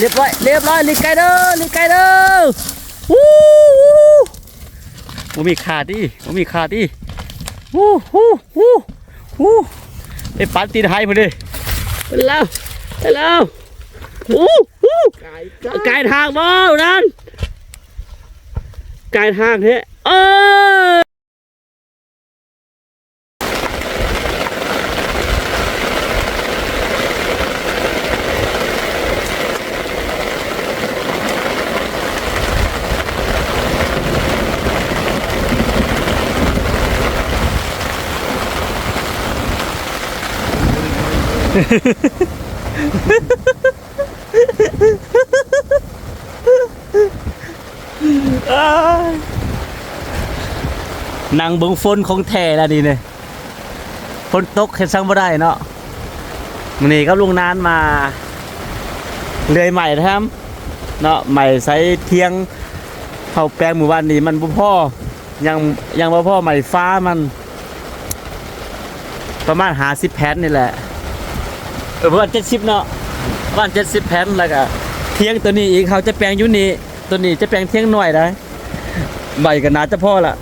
ຮຽບຮ້ອຍ ຮຽບຮ້ອຍ ລີ້ໄກເດີ ລີ້ໄກເດີ. ວູ້ ວູ້ ບໍ່ມີຂາດຕິ ບໍ່ມີຂາດຕິ. ວູ້ ວູ້ ວູ້ ວູ້ ໄປປັນຕີນໄຫພຸ້ນເດ້. ໄປແລ້ວ ໄປແລ້ວ. ວູ້ ວູ້ ກາຍທາງບໍ່ນັ້ນ ກາຍທາງແທ້ ເອີ. ນັ່ງເບິ່ງຝົນຂອງແທ້ລະນີ້ເນາະ ຝົນຕົກເຮັດສັງບໍ່ໄດ້ເນາະ. ມື້ນີ້ກັບລຸງນານມາເລື່ອຍໄມ້ແຖມເນາະ ໄມ້ໃສ່ທຽງ ເຮົາແປງມື້ວານນີ້ມັນບໍ່ພໍ ຍັງ ຍັງບໍ່ພໍໄມ້ຟ້າມັນ ປະມານຫ້າສິບແຜ່ນນີ້ແຫຼະ ເອີ ປະມານເຈັດສິບເນາະ ປະມານເຈັດສິບແຜ່ນ. ແລ້ວກະທຽງໂຕນີ້ອີກ ເຮົາຈະແປງຢູ່ນີ້ ໂຕນີ້ຈະແປງທຽງນ້ອຍໄດ໋ ໄມ້ກະໜ້າຈະພໍລະ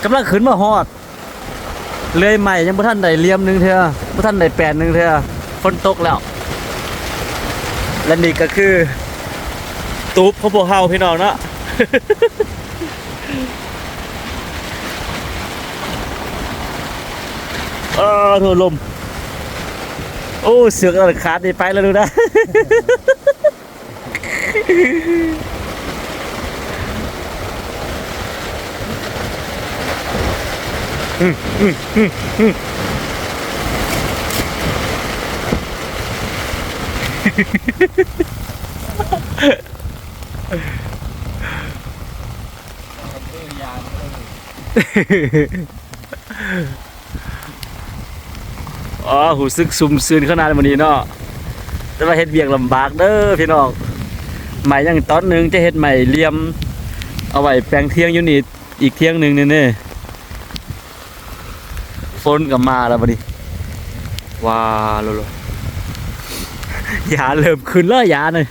ກຳລັງຂຶ້ນມາຮອດ. ເລື່ອຍໄມ້ຍັງບໍ່ທັນໄດ້ຫຼ່ຽມໜຶ່ງເທື່ອ ບໍ່ທັນໄດ້ແປນໜຶ່ງເທື່ອ ຝົນຕົກແລ້ວ. ແລະນີ້ກະຄືຕູບຂອງພວກເຮົາພີ່ນ້ອງເນາະ. ເອີ ໂທ ລົມ ໂອ້ ເຊືອກອັນນັ້ນຂາດນີ້ໄປແລ້ວລູກນະ. ອໍ ຮູ້ສຶກຊຸ່ມຊື່ນຂະໜາດມື້ນີ້ເນາະ ແຕ່ວ່າເຮັດວຽກລຳບາກເດີພີ່ນ້ອງ. ໄມ້ຍັງຕອນໜຶ່ງ ຈະເຮັດໄມ້ຫຼ່ຽມ ເອົາໄວ້ແປງທຽງຢູ່ນີ້ອີກທຽງໜຶ່ງນີ້ເດ້. ຝົນກໍມາແລ້ວບັດນີ້ ວ້າໂລໂລ ຢາເລີ່ມຂຶ້ນແລ້ວ ຢານີ້.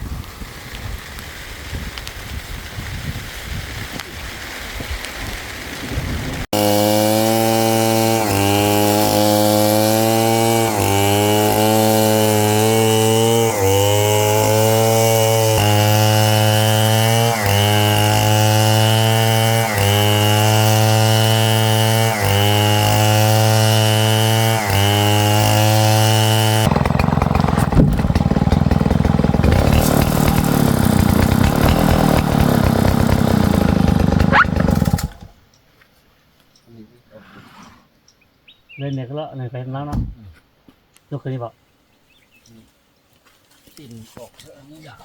ເລີຍນີ້ກໍເລາະນີ້ໄປນຳເນາະ ອືມ ຍົກຂຶ້ນນີ້ບໍ່? ອືມ ຕີນອອກເທື່ອນີ້ຢາກ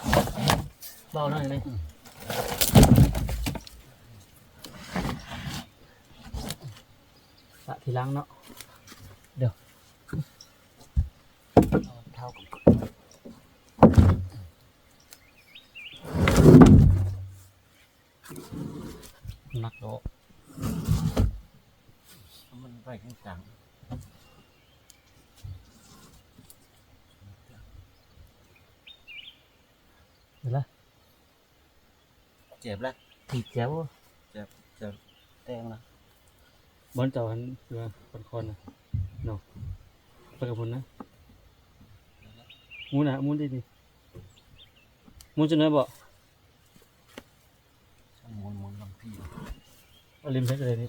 ເບົາໜ້ອຍນີ້ ອືມ ປະທີຫຼັງເນາະ ດຽວ ເອົາເທົ້າກ່ອນ ໜັກດອກ ມັນໄປກາງໆ ເຫັນລະ ເຈັບລະ ຕີບແຈວ ເຈັບ ເຈັບແຕງລະ ບ່ອນເຈົ້າຫັ້ນ ເອີ ຄອນໆ ນະ ເນາະ ໄປກັບພຸ້ນນະ ໝູນນະ ໝູນດີໆ ໝູນຈັ່ງໃດບໍ່? ໝູນ ໝູນລຳພີ ເອົາລິມໃຫ້ກໍໄດ້ນີ້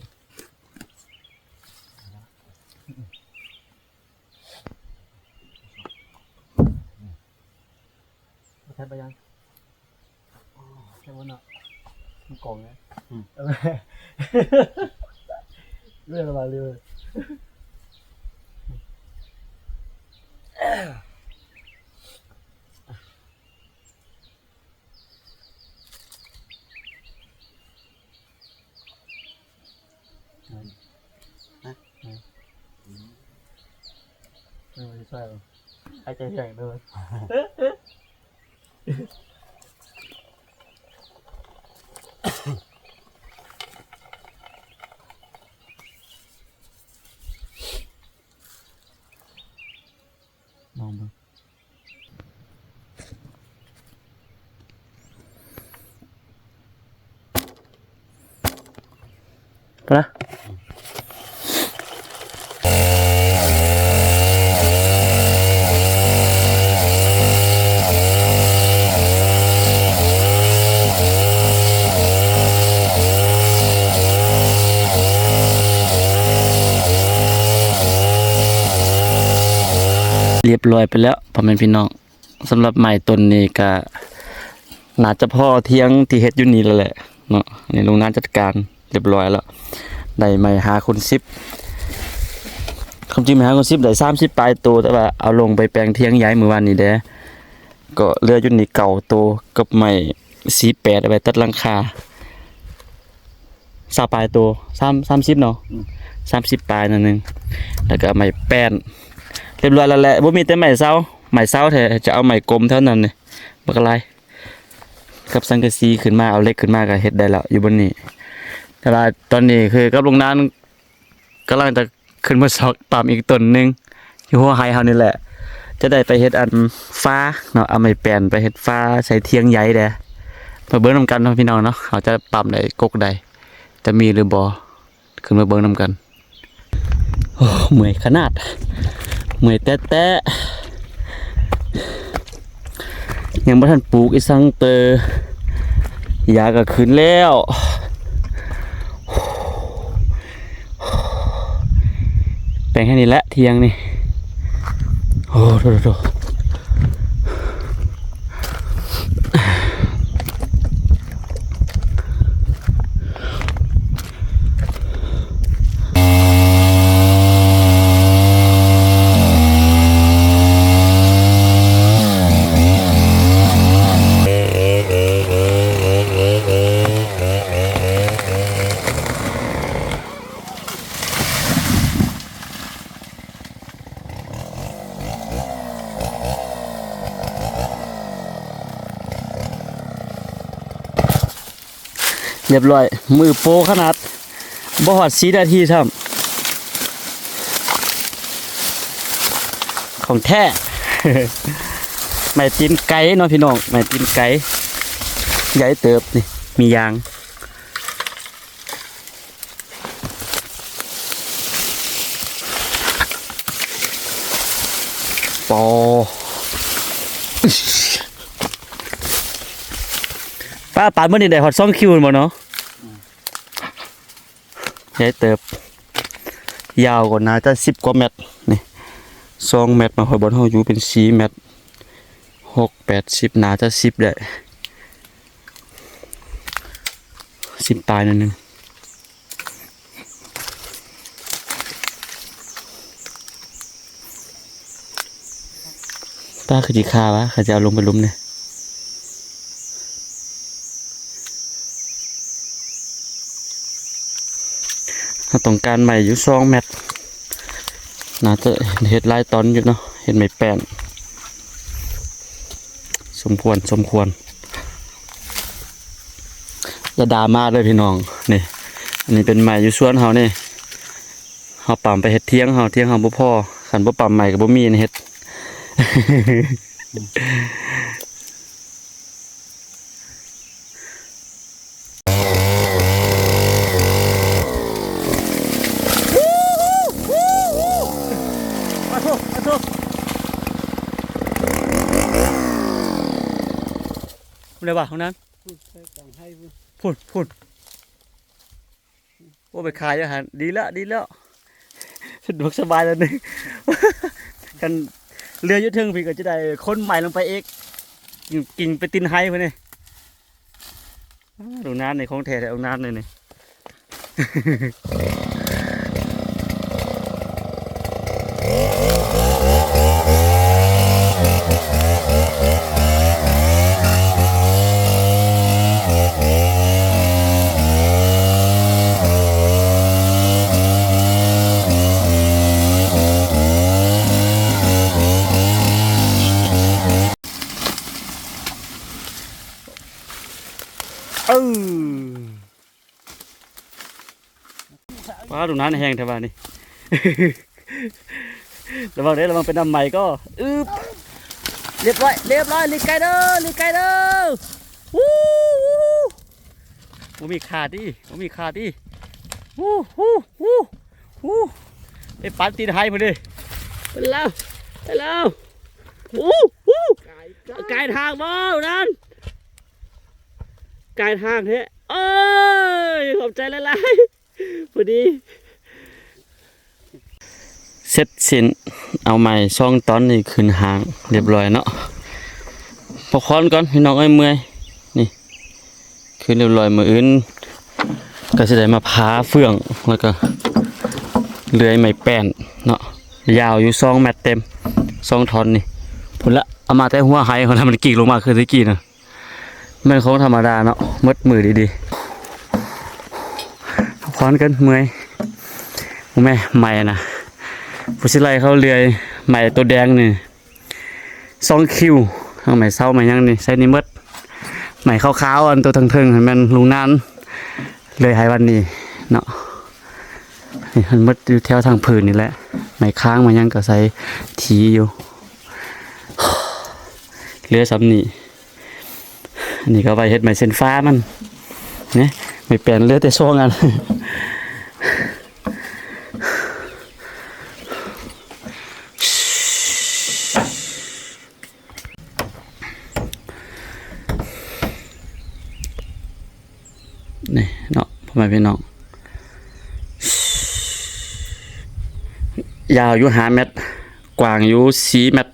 ແທບໄປຍັງ ແທບບໍ່ເນາະ ມັນກອງແລ້ວ ອືມ ເລື່ອນລະບາດເລີຍ. ຮະ ເອີ ໃສ່ ຫາຍໃຈແຮງເດີ ລອງເບິ່ງ. ນະ ລຽບລ້ອຍໄປແລ້ວ ພໍ່ແມ່ພີ່ນ້ອງ. ສຳລັບໄມ້ຕົ້ນນີ້ກະໜ້າຈະພໍທຽງທີ່ເຮັດຢູ່ນີ້ແລ້ວແຫຼະເນາະ. ນີ້ໂຮງງານຈັດການລຽບລ້ອຍແລ້ວ ໄດ້ໄມ້ຫ້າຄູນສິບ ຄວາມຈິງໄມ້ຫ້າຄູນສິບໄດ້ສາມສິບປາຍໂຕ ແຕ່ວ່າເອົາລົງໄປແປງທຽງໃຫຍ່ມື້ວານນີ້ແດ່ ກໍເຫຼືອຢູ່ນີ້ເກົ້າໂຕ ກັບໄມ້ສີ່ແປດ ເອົາໄວ້ຕັດຫຼັງຄາ ຊາວປາຍໂຕ ສາມ ສາມສິບເນາະ ອືມ ສາມສິບປາຍນັ້ນໜຶ່ງ ແລ້ວກໍໄມ້ແປ້ນ ລຽບລ້ອຍແລ້ວແຫຼະ. ບໍ່ມີແຕ່ໄມ້ເສົາ ໄມ້ເສົາແທ້ ຈະເອົາໄມ້ກົມແຖວນັ້ນນີ້ ບັກຫຼາຍ ກັບສັງກະສີຂຶ້ນມາ ເອົາເຫຼັກຂຶ້ນມາກໍເຮັດໄດ້ແລ້ວຢູ່ບ່ອນນີ້. ແຕ່ວ່າຕອນນີ້ຄືກັບໂຮງງານ ກຳລັງຈະຂຶ້ນມາຊອກປ້ຳອີກຕົ້ນໜຶ່ງ ຢູ່ຫົວໄຮ່ເຮົານີ້ແຫຼະ ຈະໄດ້ໄປເຮັດອັນຝາເນາະ ເອົາໄມ້ແປ້ນໄປເຮັດຝາໃສ່ທຽງໃຫຍ່ແດ່. ມາເບິ່ງນຳກັນເນາະພີ່ນ້ອງເນາະ ເຮົາຈະປ້ຳໄດ້ກົກໃດ ຈະມີຫຼືບໍ່ ຂຶ້ນມາເບິ່ງນຳກັນ. ໂອ້ ເມື່ອຍຂະໜາດ ເມື່ອຍແຕະໆ. ຍັງບໍ່ທັນປູກອີ່ສັງເຕີ ຢາກໍຂຶ້ນແລ້ວ. ແປງໃຫ້ນີ້ແຫຼະທຽງນີ້. ໂອ້ ໂທ້ໆໆ. ລຽບລ້ອຍ ມືໂປຂະໜາດ ບໍ່ຮອດສີ່ນາທີຊ້ຳ ຂອງແທ້. ໄມ້ຕີນໄກ່ເນາະພີ່ນ້ອງ ໄມ້ຕີນໄກ່ ໃຫຍ່ເຕີບນີ້ ມີຢາງ. ປອ ປ້າ ປານມື້ນີ້ໄດ້ຮອດສອງຄິວແມ່ນບໍ່ເນາະ? ໃຫຍ່ເຕີບ ຍາວກໍໜ້າຈະສິບກວ່າແມັດນີ້ ສອງແມັດ ມາຮອດບ່ອນເຮົາຢູ່ເປັນສີ່ແມັດ ຫົກ ແປດ ສິບ ໜ້າຈະສິບໄດ້ ສິບປາຍໜ້ອຍໜຶ່ງ. ປ້າ ຄືຊິຄາວະ ເຂົາຈະເອົາລົງໄປລຸ່ມນີ້ ເຮົາຕ້ອງການໄມ້ຢູ່ສອງແມັດ ໜ້າຈະເຮັດຫຼາຍຕອນຢູ່ເນາະ ເຮັດໄມ້ແປ້ນ ສົມຄວນ ສົມຄວນ. ຢ່າດ່າມາເດີພີ່ນ້ອງ ນີ້ ອັນນີ້ເປັນໄມ້ຢູ່ສວນເຮົານີ້ ເຮົາປ້ຳໄປເຮັດທຽງເຮົາ ທຽງເຮົາບໍ່ພໍ ຄັນບໍ່ປ້ຳໄມ້ກໍບໍ່ມີອັນເຮັດ. ພຸ້ນເດ້ວ່າ ຫ້ອງນ້ຳ ພຸ້ນ ພຸ້ນ ພຸ້ນ ພຸ້ນ. ໂອ້ ໄປຂາຍຢູ່ຫັ້ນ ດີແລ້ວ ດີແລ້ວ ສະດວກສະບາຍແລ້ວນີ້. ຄັນເຫຼືອຢູ່ເທິງພີ້ກໍຈະໄດ້ຂົນໄມ້ລົງໄປອີກ ກິ່ງ ກິ່ງໄປຕີນໄຮ່ພຸ້ນນີ້. ອາ ໂຮງງານນີ້ຂອງແທ້ແທ້ ໂຮງງານນີ້ນີ້. ເອີ ວ້າ ໂຮງງານແຮງແທ້ວ່ານີ້. ລະວັງເດີ ລະວັງເປັນນ້ຳໄໝກໍ ອຶບ ລຽບຮ້ອຍ ລຽບຮ້ອຍ ລີກໄກເດີ ລີກໄກເດີ. ວູ້ ວູ້ ບໍ່ມີຂາຕິ ບໍ່ມີຂາຕິ. ຮູ້ ຮູ້ ຮູ້ ຮູ້ ໄປປັດຕີນໄຫພຸ້ນເດ້. ໄປແລ້ວ ໄປແລ້ວ. ໂອ້ ຮູ້ ກາຍທາງບໍ່ນັ້ນ ກາຍທາງແທ້. ເອີຍ ຂອບໃຈຫຼາຍໆ ພໍດີ. ເສັດສິ້ນ ເອົາໄມ້ສອງທ່ອນນີ້ຂຶ້ນຫ້າງລຽບລ້ອຍເນາະ. ພັກຜ່ອນກ່ອນພີ່ນ້ອງເອີຍ ເມື່ອຍ. ນີ້ ຄືນລຽບລ້ອຍ ມື້ອື່ນກໍຊິໄດ້ມາຜ່າເຟືອງ ແລ້ວກໍເລື່ອຍໄມ້ແປ້ນເນາະ ຍາວຢູ່ສອງແມັດເຕັມ ສອງທ່ອນນີ້. ພຸ້ນລະ ເອົາມາແຕ່ຫົວໄຫພຸ້ນລະ ມັນກິກລົງມາຄືຕະກີ້ນະ. ແມ່ນຂອງທຳມະດາເນາະ ໝົດມື້ດີໆ. ພັກຜ່ອນກັນ ເມື່ອຍ. ໂອ້ແມ່ ໄມ້ນະ ຜູ້ຊິໄລ່ເຂົາເລື່ອຍໄມ້ໂຕແດງນີ້ ສອງຄິວ ທັງໄມ້ເຊົາໄມ້ຫຍັງນີ້ ໃສ່ນີ້ໝົດ. ໄມ້ຂາວໆ ອັນໂຕເທິງໆ ຫັ້ນແມ່ນລຸງນານເລື່ອຍໄຫວັນນີ້ເນາະ. ນີ້ມັນໝົດຢູ່ແຖວທາງພື້ນນີ້ແຫຼະ ໄມ້ຄ້າງໄມ້ຫຍັງກໍໃສ່ຖີຢູ່. ເຫຼືອສ່ຳນີ້ ອັນນີ້ກໍໄວ້ເຮັດໄມ້ເສັ້ນຟ້າມັນ ນີ້ ໄມ້ແປ້ນເຫຼືອແຕ່ສອງອັນ. ນີ້ເນາະ ພໍ່ແມ່ພີ່ນ້ອງ ຍາວຢູ່ຫ້າແມັດ ກວ້າງຢູ່ສີ່ແມັດ.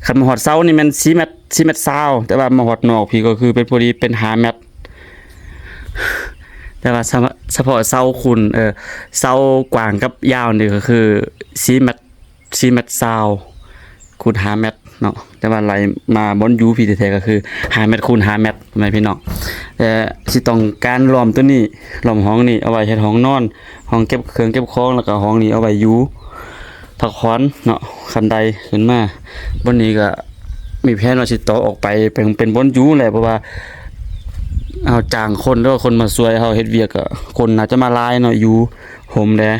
ຄັນມາຮອດເສົານີ້ແມ່ນສີ່ແມັດ ສີ່ແມັດຊາວ ແຕ່ວ່າມາຮອດນອກພີ້ກໍຄືເປັນ ພໍດີເປັນຫ້າແມັດ. ແຕ່ວ່າສະ ສະເພາະເສົາຄູນ ເອີ ເສົາກວ້າງກັບຍາວນີ້ກໍຄືສີ່ແມັດ ສີ່ແມັດຊາວ ຄູນຫ້າແມັດເນາະ. ແຕ່ວ່າໄລ່ມາບ່ອນຢູ່ພີ້ແທ້ໆ ກໍຄືຫ້າແມັດຄູນຫ້າແມັດ ພໍ່ແມ່ພີ່ນ້ອງ. ແຕ່ຊິຕ້ອງການລ້ອມໂຕນີ້ ລ້ອມຫ້ອງນີ້ ເອົາໄວ້ເຮັດຫ້ອງນອນ ຫ້ອງເກັບເຄື່ອງເກັບຂອງ ແລ້ວກໍຫ້ອງນີ້ເອົາໄວ້ຢູ່ພັກຜ່ອນເນາະ. ຄັນໄດຂຶ້ນມາບ່ອນນີ້ກໍມີແຜນວ່າຊິຕໍ່ອອກໄປເປັນ ເປັນບ່ອນຢູ່ແຫຼະ ເພາະວ່າເຮົາຈ້າງຄົນ ຫຼືວ່າຄົນມາຊ່ວຍເຮົາເຮັດວຽກ ກໍຄົນໜ້າຈະມາຫຼາຍເນາະ ຢູ່ຮົ່ມແດ່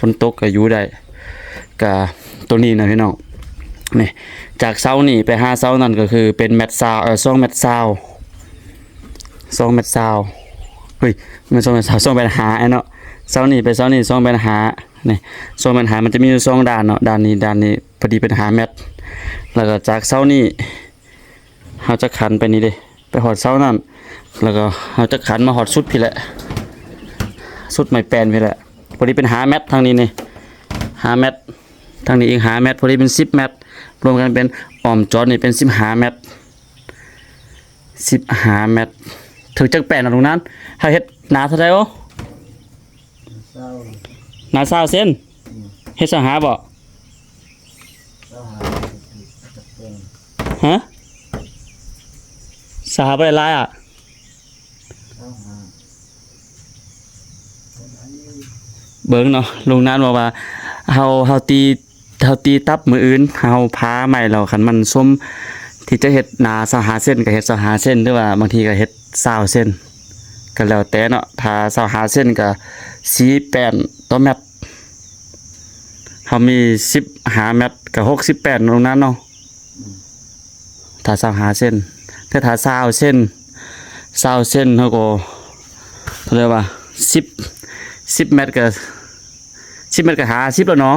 ຝົນຕົກກໍຢູ່ໄດ້. ກະໂຕນີ້ນະພີ່ນ້ອງ ນີ້ ຈາກເສົານີ້ໄປຫາເສົານັ້ນກໍຄືເປັນແມັດຊາວ ເອີ ສອງແມັດຊາວ ສອງແມັດຊາວ ເຮີ້ຍ ແມ່ນສອງແມັດຊາວ ສອງແມັດຫ້າເນາະ. ເສົານີ້ໄປເສົານີ້ສອງແມັດຫ້າ ນີ້ ສອງແມັດຫ້າ ມັນຈະມີຢູ່ສອງດ້ານເນາະ ດ້ານນີ້ ດ້ານນີ້ ພໍດີເປັນຫ້າແມັດ. ແລ້ວກໍຈາກເສົານີ້ ເຮົາຈະຂັນໄປນີ້ເດ້ ໄປຮອດເສົານັ້ນ ແລ້ວກໍເຮົາຈະຂັນມາຮອດສຸດພີ້ແຫຼະ ສຸດໄມ້ແປ້ນພີ້ແຫຼະ ພໍດີເປັນຫ້າແມັດ. ທາງນີ້ນີ້ຫ້າແມັດ ທາງນີ້ອີກຫ້າແມັດ ພໍດີເປັນສິບແມັດ. ລວມກັນເປັນອ້ອມຈອດນີ້ເປັນສິບຫ້າແມັດ ສິບຫ້າແມັດ. ຖືກຈັກແປ້ນເນາະ ລຸງນານ? ເຮົາເຮັດໜາເທົ່າໃດໂອ? ຊາວ ໜາຊາວເຊັນ. ອືມ ເຮັດຊາວຫ້າບໍ່? ຊາວຫ້າ ຮະ? ຊາວຫ້າບໍ່ໄດ້ຫຼາຍອະ? ຊາວຫ້າ ເບິ່ງເນາະ ລຸງນານບອກວ່າ ເຮົາ ເຮົາຕີ ເຮົາຕີຕັບມື້ອື່ນ ເຮົາຜ່າໄມ້ແລ້ວ ຄັນມັນສົມທີ່ຈະເຮັດໜາຊາວຫ້າເຊັນ ກໍເຮັດຊາວຫ້າເຊັນ ຫຼືວ່າບາງທີກໍເຮັດຊາວເຊັນ ກໍແລ້ວແຕ່ເນາະ. ຖ້າຊາວຫ້າເຊັນກໍສີ່ແປ້ນຕໍ່ແມັດ ເຮົາມີສິບຫ້າແມັດ ກໍຫົກສິບແປ້ນເນາະ ລຸງນານເນາະ. ອືມ ຖ້າຊາວຫ້າເຊັນ ແຕ່ຖ້າຊາວເຊັນ ຊາວເຊັນ ເຮົາກໍ ເຂົາເອີ້ນວ່າ ສິບ ສິບແມັດກໍ ສິບແມັດກໍຫ້າສິບແລ້ວເນາະ. ອືມ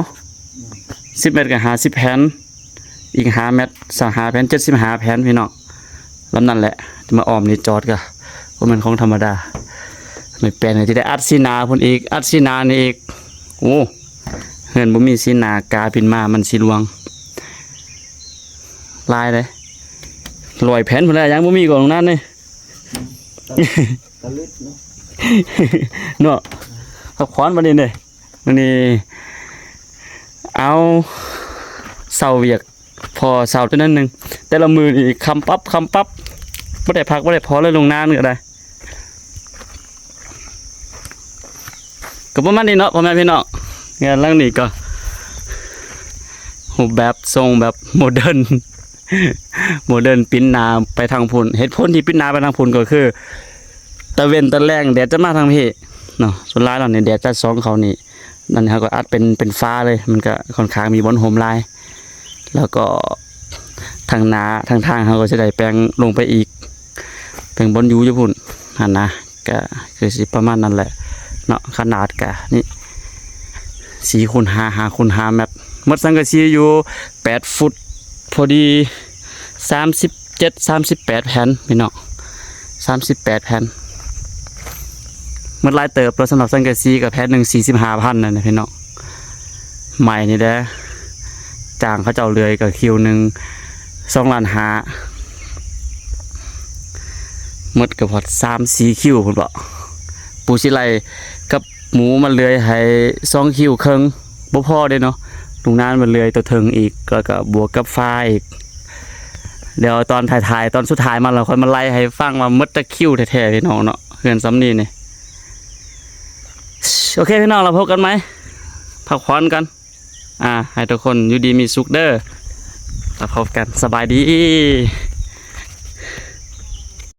ສິບແມັດກໍຫ້າສິບແຜ່ນ ອີກຫ້າແມັດ ຊາວຫ້າແຜ່ນ ເຈັດສິບຫ້າແຜ່ນ ພີ່ນ້ອງ. ລຳນັ້ນແຫຼະ ຈະມາອ້ອມນີ້ຈອດກະບໍ່ແມ່ນຂອງທຳມະດາ. ໄມ້ແປ້ນກໍຈະໄດ້ອັດສີໜາພຸ້ນອີກ ອັດສີໜານີ້ອີກ. ໂອ້ ເຮືອນບໍ່ມີສີໜາ ກາປິ່ນມາມັນຊິລ່ວງ. ຫຼາຍເດ້ ຮ້ອຍແຜ່ນພຸ້ນແຫຼະ ຍັງບໍ່ມີກອງນັ້ນເດ້. ຕະລຶດເນາະ ເນາະ. ພັກຜ່ອນບັດນີ້ເດ້ ມື້ນີ້ເອົາເຊົາວຽກ ພໍເຊົາເທົ່ານັ້ນໜຶ່ງ. ແຕ່ລະມື້ນີ້ຄ່ຳປັບ ຄ່ຳປັບ ບໍ່ໄດ້ພັກບໍ່ໄດ້ຜ່ອນເລີຍ ລົງນານກໍໄດ້. ກໍປະມານນີ້ເນາະ ພໍ່ແມ່ພີ່ນ້ອງ. ເຮືອນຫຼັງນີ້ກໍຮູບແບບ ຊົງແບບໂມເດີນ ໂມເດີນ ປິ່ນໜ້າໄປທາງພຸ້ນ. ເຫດຜົນທີ່ປິ່ນໜ້າໄປທາງພຸ້ນກໍຄື ຕາເວັນຕາແລງແດດຈະມາທາງພີ້ເນາະ. ສ່ວນຫຼາຍແລ້ວນີ້ແດດຈະສ່ອງເຂົ້ານີ້. ອັນນີ້ເຮົາກໍອັດເປັນ ເປັນຝາເລີຍ ມັນກໍຄ່ອນຂ້າງມີບ່ອນຮົ່ມຫຼາຍ. ແລ້ວກໍທາງໜ້າທາງທາງເຮົາກໍຊິໄດ້ແປງລົງໄປອີກ ແປງບ່ອນຢູ່ຢູ່ພຸ້ນຫັ້ນນະ. ກໍຄືຊິປະມານນັ້ນແຫຼະ ເນາະ ຂະໜາດກະນີ້ ສີ່ຄູນຫ້າ ຫ້າຄູນຫ້າແມັດ ໝົດສັງກະສີຢູ່ແປດຟຸດພໍດີ ສາມສິບເຈັດ ສາມສິບແປດແຜ່ນພີ່ນ້ອງ ສາມສິບແປດແຜ່ນ ໝົດຫຼາຍເຕີບເນາະ ສຳລັບສັງກະສີກໍແຜ່ນໜຶ່ງສີ່ສິບຫ້າພັນນັ້ນນະພີ່ນ້ອງ ໄມ້ນີ້ແຫຼະ ຈ້າງເຂົາເຈົ້າເລື່ອຍກໍຄິວໜຶ່ງສອງລ້ານຫ້າ ໝົດກໍຮອດສາມສີ່ຄິວພຸ້ນເບາະ ປູຊິໄລ່ກັບໝູມາເລື່ອຍໃຫ້ສອງຄິວເຄິ່ງ ບໍ່ພໍເດ້ເນາະ ລຸງນານມາເລື່ອຍຕົວເທິງອີກ ແລ້ວກໍບວກກັບຟ້າອີກ ດຽວຕອນທ້າຍໆ ຕອນສຸດທ້າຍມາ ແລ້ວຄ່ອຍມາໄລ່ໃຫ້ຟັງວ່າໝົດຈັກຄິວແທ້ໆ ພີ່ນ້ອງເນາະ ເຮືອນສ່ຳນີ້ນີ້ ໂອເຄພີ່ນ້ອງ ແລ້ວພົບກັນໃໝ່ ພັກຜ່ອນກ່ອນ ອ່າ ໃຫ້ທຸກຄົນຢູ່ດີມີສຸກເດີ ແລ້ວພົບກັນ ສະບາຍດີ.